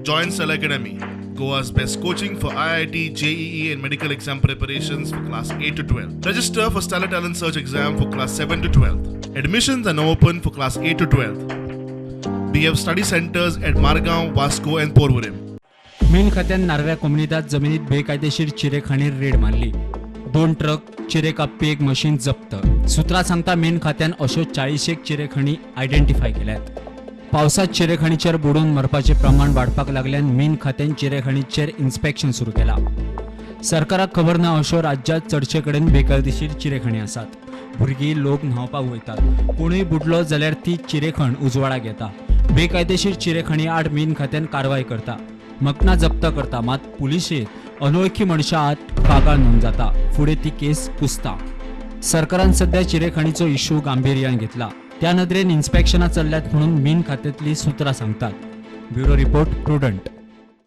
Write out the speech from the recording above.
Join Stellar Academy, Goa's best coaching for IIT, JEE and medical exam preparations for class 8 to 12. Register for Stellar Talent Search exam for class 7 to 12. Admissions are now open for class 8 to 12. We have study centers at Margao, Vasco and Porvorim. मीन खात्यान नार्व्या कोमुनिदाद जमिनीत बेकायदेशीर चिरेखाणीर red मारली. 2 truck चिरे कापपी एक machine जप्त. सुत्रां सांगता मीन खात्यान अश्यो 40 चिरेखणी आयडेंटिफाय केल्यात. पावसात चिरेखणीचेर बुडून मरपाचें प्रमाण वाडपाक लागल्यान मीन खात्यान चिरेखणीचेर इन्स्पेक्शन सुरू केलां. सरकाराक खबर ना अश्यो राज्यांत चडशे कडेन बेकायदेशीर चिरेखणी आसात. भुरगीं लोक न्हांवपाक वयतात, कोणूय बुडलो जाल्यार ती चिरेखण उजवाडाक येता. बेकायदेशीर चिरेखणी आड मीन खात्यान कारवाय करता, मकना जप्त करता, मात पुलिशेंत अनोळखी मनशा आड कागाळ नोंद जाता, फुडें ती केस कुसता. सरकारान सध्या चिरेखणीचो इश्यू गांभिर्यान घेतला. त्या नदरेन इन्स्पेक्शनां चल्ल्यात म्हणून मीन खात्यांतली सुत्रां सांगतात. Bureau report, Prudent.